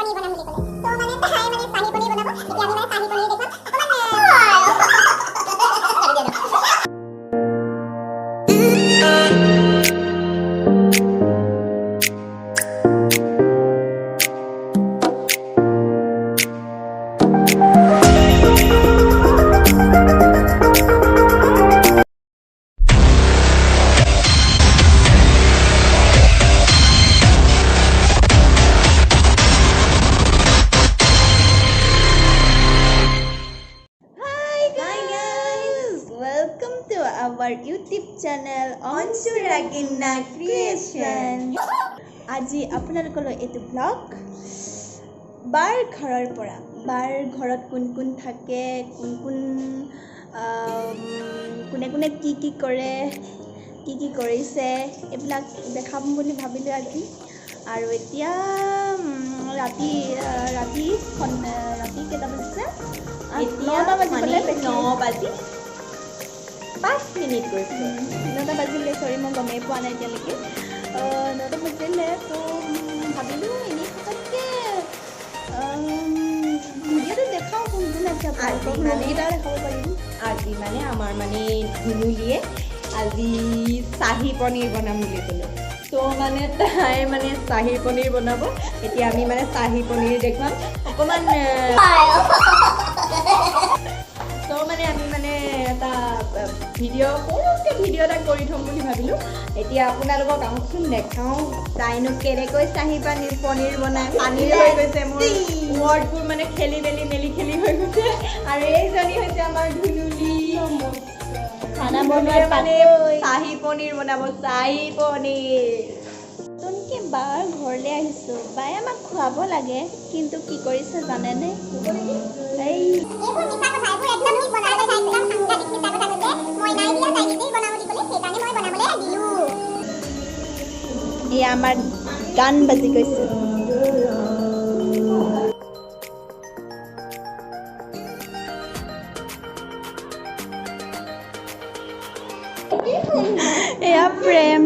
পনীৰ বনাম বুলি ক'লে। চ' মানে তাই মানে চাহী পনীৰ বনাব। এতিয়া আমি মানে চাহী পনীৰ দেখুৱাম অকণমান। Hi guys! Welcome to our YouTube channel Anshu Ragina Creation. আজি আপোনালোকলৈ এইটো ব্লগ বাৰ ঘৰৰ পৰা, বাৰ ঘৰত কোন কোন থাকে, কোন কোন কোনে কোনে কি কি কৰে, কি কি কৰিছে, এইবিলাক দেখাম বুলি ভাবিলোঁ আজি। আৰু এতিয়া ৰাতি ৰাতি ৰাতি কেইটা বাজিছে? 9টা বাজিবলৈ 9 বাজি 5 মিনিট গৈছে। 9টা বাজিলে, চৰি, মই গমেই পোৱা নাই এতিয়ালৈকে। 9টা বাজিলে। তো ভাবিলোঁ এনেই থকাতকৈ ভিডিঅ'টো দেখাওঁ, কোন কোন আছে আপোনালোকক ৰুমকেইটাও দেখাব পাৰিম। আজি মানে আমাৰ মানে ধুনুলিয়ে আজি চাহী পনীৰ বনাম বুলি ক'লে। চ' মানে তাই মানে চাহী পনীৰ বনাব। এতিয়া আমি মানে চাহী পনীৰ দেখুৱাম অকণমান। চ' মানে আমি মানে এটা ভিডিঅ', সৰুকৈ ভিডিঅ' এটা কৰি থ'ম বুলি ভাবিলোঁ। এতিয়া আপোনালোকক আহকচোন, দেখাওঁ তাইনো কেনেকৈ চাহী পনীৰ বনায়। পানীৰ হৈ গৈছে, মোৰ ৱৰ্ডবোৰ মানে খেলি মেলি মেলি খেলি হৈ গৈছে। আৰু এইজনী হৈছে আমাৰ ধুনুলি। খানা বনোৱাৰ মানে পাতৈ। চাহী পনীৰ বনাব, চাহী পনীৰ। নতুনকৈ বাৰ ঘৰলৈ আহিছোঁ, বায়ে আমাক খুৱাব লাগে, কিন্তু কি কৰিছে জানেনে? এই এইবোৰ মিছা কথা, এইবোৰ একদম মিছা কথা, একদম সাংঘাতিক মিছা কথা কৈছে। মই নাই দিয়া, তাই নিজেই বনাওঁ বুলি ক'লে, সেইকাৰণে মই বনাবলৈ দিলোঁ। এয়া আমাৰ গান বাজি গৈছে। এয়া প্ৰেম।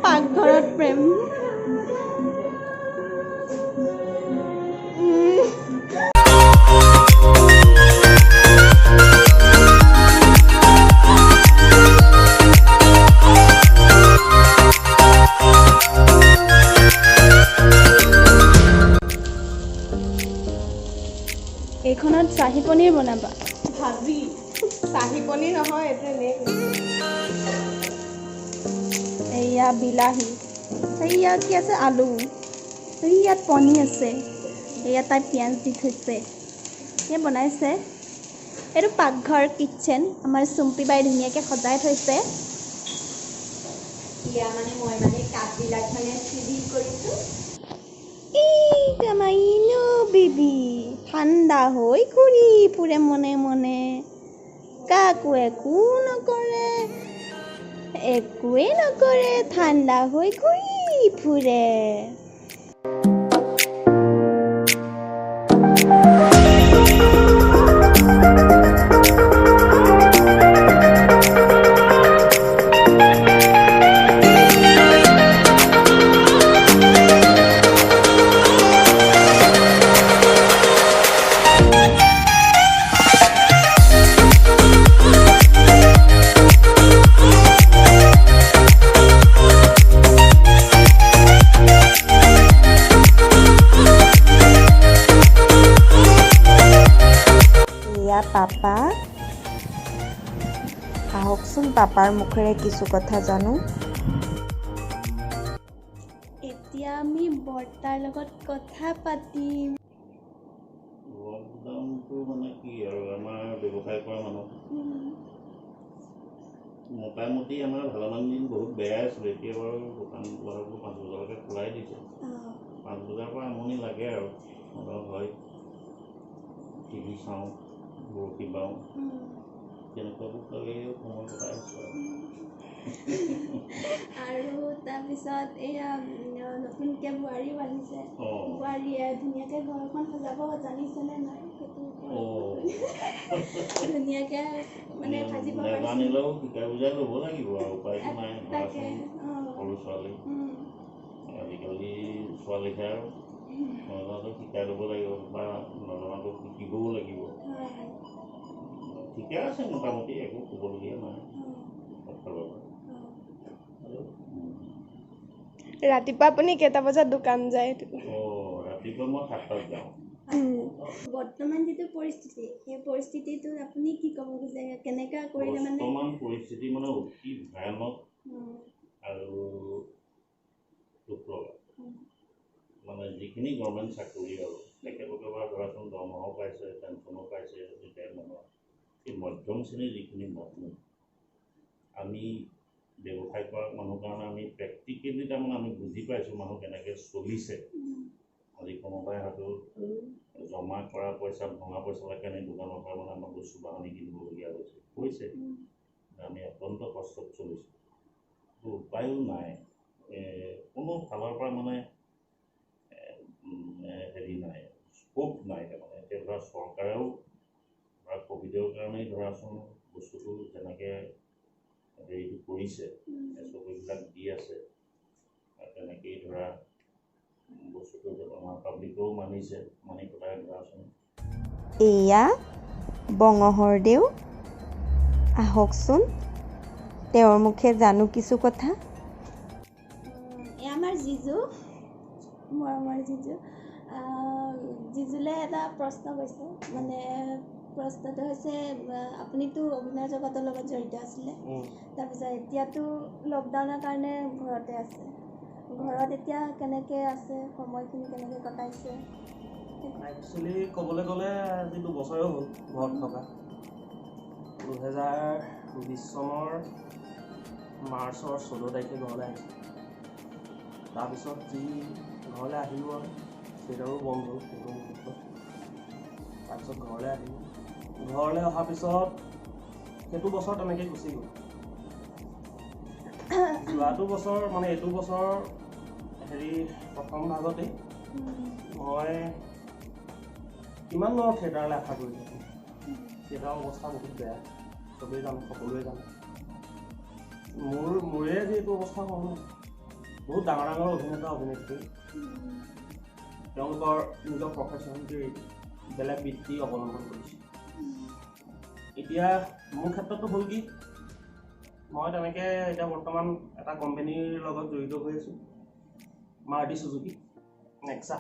পাকঘৰত প্ৰেম। এইখনত চাহী পনীৰ বনাবা? ভাজি, চাহী পনীৰ নহয়, এইটো এনেই কৈছোঁ। এয়া বিলাহী, এইয়া কি আছে, আলু, এইয়াত পনীৰ আছে, এয়া তাই পিঁয়াজ দি থৈছে, এয়া বনাইছে। এইটো পাকঘৰ, কিটচেন। আমাৰ চুম্পী বাই ধুনীয়াকৈ সজাই থৈছে। এতিয়া মানে মই মানে কাপবিলাক মানে চিজিল কৰিছোঁ। এইটো আমাৰ ইনো বেবী ঠাণ্ডা হৈ ঘূৰি ফুৰে মনে মনে, কাকো একো নকৰে, একোৱেই নকৰে, ঠাণ্ডা হৈ ঘূৰি ফুৰে। এয়া পাপা, আহকচোন, পাপাৰ মুখেৰে কিছু কথা জানো। এতিয়া আমি বৰ্তাৰ লগত কথা পাতিম। লকডাউনটো মানে কি আৰু, আমাৰ ব্যৱসায় কৰা মানুহ, মোটামুটি আমাৰ ভালেমান দিন বহুত বেয়াই আছিলে। এতিয়া বাৰু দোকান পোহাৰবোৰ 5 বজালৈকে খোলাই দিছে। 5 বজাৰ পৰা আমনি লাগে আৰু অলপ হয়, টিভি চাওঁ, বৰশী বাওঁ, তেনেকুৱাবোৰ কৰিয়ে সময় কটাই আছোঁ আৰু। আৰু তাৰপিছত এয়া নতুনকৈ বোৱাৰীও আহিছে। অঁ। বোৱাৰীয়ে ধুনীয়াকৈ ঘৰখন সজাব জানিছেনে নাই, সেইটো ওপৰত ধুনীয়াকৈ মানে ভাজিব পাৰিছোঁ। নাজানিলেও শিকাই বুজাই ল'ব লাগিব আৰু, উপায়টো নাই। ধৰাচোন সৰু ছোৱালী, আজিকালি ছোৱালীহে আৰু নজনাটো শিকাই ল'ব লাগিব বা নজনাটো শিকিবও লাগিব। ঠিকে আছে মোটামুটি, একো ক'বলগীয়া নাই ফালৰ পৰা। ৰাতিপুৱা আপুনি কেইটা বজাত দোকান যায়? অঁ, ৰাতিপুৱা মই 7টাত যাওঁ। বৰ্তমান যিটো পৰিস্থিতি, সেই পৰিস্থিতিটোত আপুনি কি ক'ব খোজে, কেনেকুৱা কৰিলে মানে? বৰ্তমান পৰিস্থিতি মানে অতি ভয়ানক আৰু দুখ লগা। মানে যিখিনি গভৰ্ণমেণ্ট চাকৰি আৰু তেখেতলোকে বাৰু ধৰাচোন দৰমহাও পাইছে, পেঞ্চনো পাইছে, ৰিটায়াৰ নহয়। এই মধ্যম শ্ৰেণীৰ যিখিনি মানুহ, আমি ব্যৱসায় কৰা মানুহ কাৰণে আমি প্ৰেক্টিকেলি তাৰমানে আমি বুজি পাইছোঁ মানুহ কেনেকৈ চলিছে। আজি কোনোবাই হয়তো জমা কৰা পইচা, ভঙা পইচালৈকে আনি দোকানৰ পৰা মানে আমাৰ বস্তু বাহানি কিনিবলগীয়া হৈছে, কৈছে আমি অত্যন্ত কষ্টত চলিছোঁ, উপায়ো নাই, কোনো ফালৰ পৰা মানে হেৰি নাই, স্ক'প নাই। তাৰমানে এতিয়া ধৰা চৰকাৰেও ধৰা ক'ভিডৰ কাৰণেই ধৰাচোন বস্তুটো যেনেকৈ হেৰিটো কৰিছে, এছ অ' পিবিলাক দি আছে আৰু তেনেকেই ধৰা বস্তুটো আমাৰ পাব্লিকেও মানিছে, মানি পেলাই ধৰাচোন। এয়া বঙহৰদেউ, আহকচোন তেওঁৰ মুখে জানো কিছু কথা। এয়া আমাৰ জিজু, মৰমৰ জিজু। জিজুলৈ এটা প্ৰশ্ন কৰিছোঁ, মানে প্ৰশ্নটো হৈছে, আপুনিতো অভিনয় জগতৰ লগত জড়িত আছিলে, তাৰপিছত এতিয়াতো লকডাউনৰ কাৰণে ঘৰতে আছে, ঘৰত এতিয়া কেনেকৈ আছে, সময়খিনি কেনেকৈ কটাইছে? একচুৱেলি ক'বলৈ গ'লে আজি 2 বছৰে হ'ল ঘৰত থকা। 2020 চনৰ মাৰ্চৰ 14 তাৰিখে ঘৰলৈ আহিছোঁ। তাৰপিছত যি ঘৰলৈ আহিলোঁ আৰু থিয়েটাৰো বন্ধ হ'ল সেইটো মুহূৰ্তত। তাৰপিছত ঘৰলৈ আহিলোঁ, ঘৰলৈ অহাৰ পিছত সেইটো বছৰ তেনেকৈ গুচি গ'ল। যোৱাটো বছৰ মানে এইটো বছৰ হেৰি প্ৰথম ভাগতেই মই কিমান আৰু থিয়েটাৰলৈ আশা কৰি থাকোঁ। থিয়েটাৰৰ অৱস্থা বহুত বেয়া, চবেই জানে, সকলোৱে জানে। মোৰে আজি এইটো অৱস্থা হোৱা নাই, বহুত ডাঙৰ ডাঙৰ অভিনেতা অভিনেত্ৰী তেওঁলোকৰ নিজৰ প্ৰফেশ্যনটো বেলেগ বৃত্তি অৱলম্বন কৰিছে। এতিয়া মোৰ ক্ষেত্ৰতো হ'ল কি, মই তেনেকৈ এতিয়া বৰ্তমান এটা কোম্পেনীৰ লগত জড়িত হৈ আছোঁ, মাৰুতি চুজুকি নেক্সা।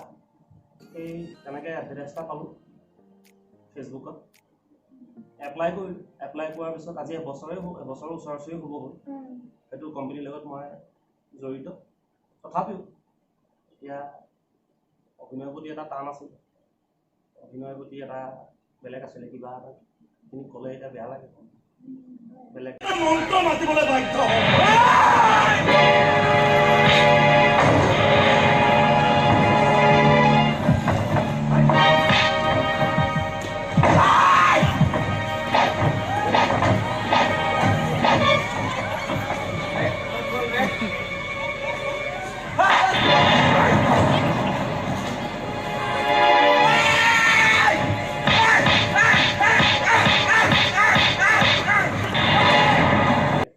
সেই তেনেকৈ এডভাৰটাইজ এটা পালোঁ ফেচবুকত, এপ্লাই কৰিলোঁ। এপ্লাই কৰাৰ পিছত আজি এবছৰে হ'ল, এবছৰৰ ওচৰা ওচৰি হ'ব হ'ল সেইটো কোম্পেনীৰ লগত মই জড়িত। তথাপিও এতিয়া অভিনয়ৰ প্ৰতি এটা টান আছিল, অভিনয়ৰ প্ৰতি এটা বেলেগ আছিলে কিবা এটা, সেইখিনি ক'লে এতিয়া বেয়া লাগে, বেলেগ মন্ত্ৰ মাতিবলৈ বাধ্য হ'ম।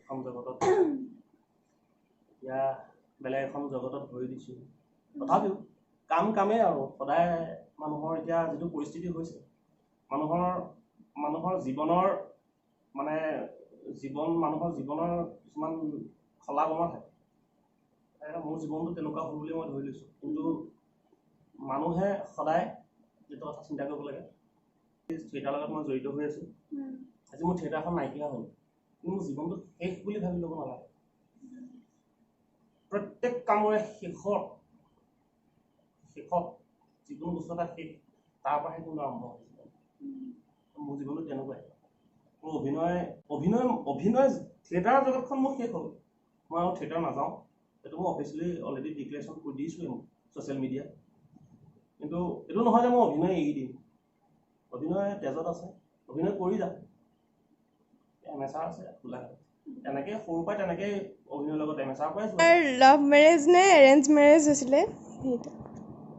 এখন জগতত এতিয়া বেলেগ এখন জগতত ভৰি দিছোঁ। তথাপিও কাম কামেই আৰু সদায় মানুহৰ এতিয়া যিটো পৰিস্থিতি হৈছে, মানুহৰ মানুহৰ জীৱনৰ মানে জীৱন মানুহৰ জীৱনৰ কিছুমান খলা বমা থাকে। মোৰ জীৱনটো তেনেকুৱা হ'ল বুলি মই ধৰি লৈছোঁ। কিন্তু মানুহে সদায় যিটো কথা চিন্তা কৰিব লাগে, থিয়েটাৰৰ লগত মই জড়িত হৈ আছোঁ, আজি মোৰ থিয়েটাৰখন নাইকিয়া হ'ল কিন্তু মোৰ জীৱনটো শেষ বুলি ভাবি ল'ব নালাগে। প্ৰত্যেক কামৰে শেষত শেষত যিকোনো বস্তু এটা শেষ, তাৰ পৰাহে কিন্তু আৰম্ভ হয় জীৱন। মোৰ জীৱনটো তেনেকুৱাই। মোৰ অভিনয় অভিনয় অভিনয় থিয়েটাৰ জগতখন মোৰ শেষ হ'ল, মই আৰু থিয়েটাৰ নাযাওঁ, সেইটো মই অফিচিয়েলি অলৰেডি ডিক্লেৰেশ্যন কৰি দিছোঁৱেই মই ছ'চিয়েল মিডিয়াত। কিন্তু এইটো নহয় যে মই অভিনয় এৰি দিম, অভিনয় তেজত আছে, অভিনয় কৰি যাম। এমেচাৰ আছে গোলাঘাট, তেনেকৈ সৰুৰ পৰাই তেনেকেই অভিনয়ৰ লগত এমেচাৰ পৰাই যোৱা। লাভ মেৰেজ নে এৰেঞ্জ মেৰেজ হৈছিলে সেইটো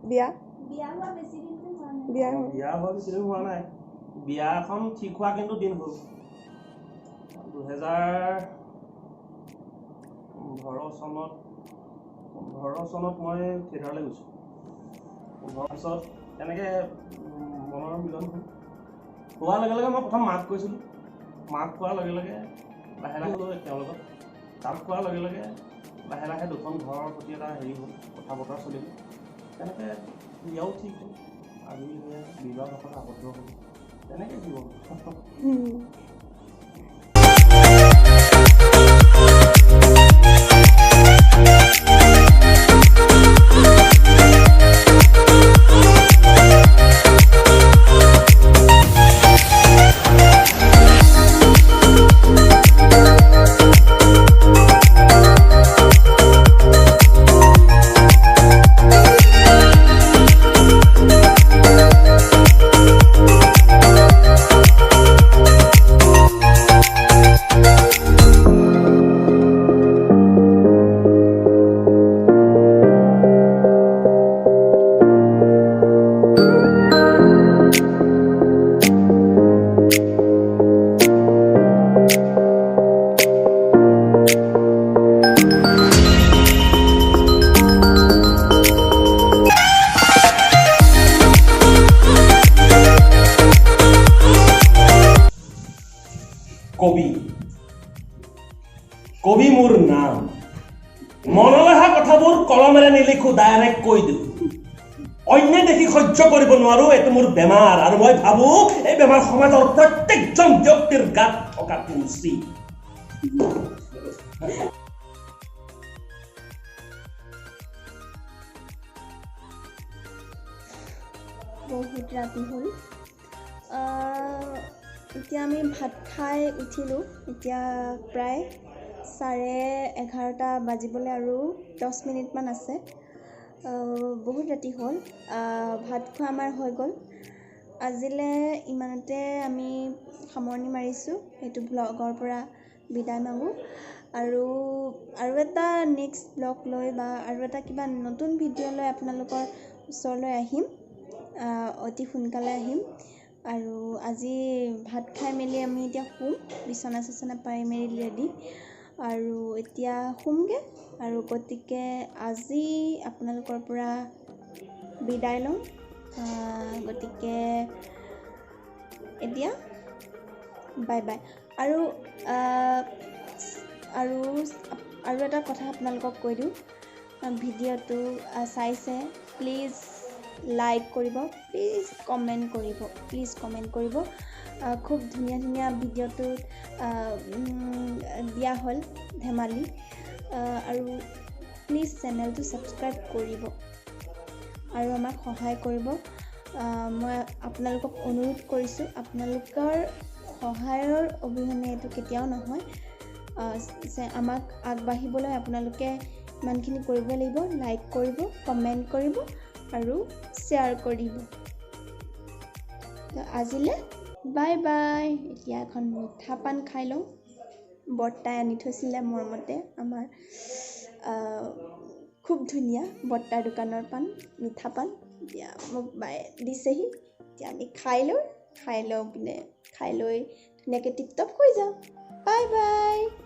বিয়া? বিয়া হোৱা বেছি দিনটো হোৱা নাই। বিয়া বিয়া হোৱা বেছি দিন হোৱা নাই। বিয়াখন ঠিক হোৱা কিন্তু দিন হ'ল 2015 চনত, 15 চনত মই থিয়েটাৰলৈ গৈছোঁ। 15 পিছত তেনেকৈ মনৰ মিলন হ'ল। হোৱাৰ লগে লগে মই প্ৰথম মাক কৈছিলোঁ। মাক কোৱাৰ লগে লগে লাহে লাহে তেওঁৰ লগত তাক কোৱাৰ লগে লগে লাহে লাহে দুখন ঘৰৰ প্ৰতি এটা হেৰি হ'ল, কথা বতৰা চলিল। তেনেকৈ বিয়াও ঠিক হ'ল, আজি বিবাহ পাশত আবদ্ধ হ'ল, তেনেকৈ জীৱন। কবি, কবি মোৰ নাম। মনলৈ অহা কথাবোৰ কলমেৰে নিলিখো, ডাইৰেক্ট কৈ দিওঁ। অন্যায় দেখি সহ্য কৰিব নোৱাৰো, এইটো মোৰ বেমাৰ। আৰু মই ভাবো এই বেমাৰ সমাজৰ প্ৰত্যেকজন ব্যক্তিৰ গাত থকাটো উচিত। বহুত ৰাতি হ'ল, এতিয়া আমি ভাত খাই উঠিলোঁ। এতিয়া প্ৰায় 11:30 বাজিবলৈ আৰু 10 মিনিটমান আছে। বহুত ৰাতি হ'ল, ভাত খোৱা আমাৰ হৈ গ'ল। আজিলৈ ইমানতে আমি সামৰণি মাৰিছোঁ, এইটো ব্লগৰ পৰা বিদায় মাগোঁ। আৰু আৰু এটা নেক্সট ব্লগ লৈ বা আৰু এটা কিবা নতুন ভিডিঅ' লৈ আপোনালোকৰ ওচৰলৈ আহিম, অতি সোনকালে আহিম। আৰু আজি ভাত খাই মেলি আমি এতিয়া শুম, বিচনা চিচনা পাৰি মেলি ৰেডি, আৰু এতিয়া শুমগৈ। আৰু গতিকে আজি আপোনালোকৰ পৰা বিদায় লওঁ। গতিকে এতিয়া বাই বাই। আৰু আৰু আৰু এটা কথা আপোনালোকক কৈ দিওঁ, ভিডিঅ'টো চাইছে প্লিজ লাইক কৰিব, প্লিজ কমেণ্ট কৰিব, প্লিজ কমেণ্ট কৰিব। খুব ধুনীয়া ধুনীয়া ভিডিঅ'টোত দিয়া হ'ল ধেমালি। আৰু প্লিজ চেনেলটো ছাবস্ক্ৰাইব কৰিব আৰু আমাক সহায় কৰিব। মই আপোনালোকক অনুৰোধ কৰিছোঁ, আপোনালোকৰ সহায়ৰ অবিহনে এইটো কেতিয়াও নহয়। আমাক আগবাঢ়িবলৈ আপোনালোকে ইমানখিনি কৰিব লাগিব, লাইক কৰিব, কমেণ্ট কৰিব আৰু শ্বেয়াৰ কৰিব। তো আজিলৈ বাই বাই। এতিয়া এখন মিঠা পান খাই লওঁ, বৰ্তাই আনি থৈছিলে মৰমতে আমাৰ, খুব ধুনীয়া বৰ্তাৰ দোকানৰ পান, মিঠা পান। এতিয়া মোক বায়ে দিছেহি, এতিয়া আমি খাই লওঁ, খাই লওঁ পিনে খাই লৈ ধুনীয়াকৈ টিপটপ হৈ যাওঁ। Bye bye.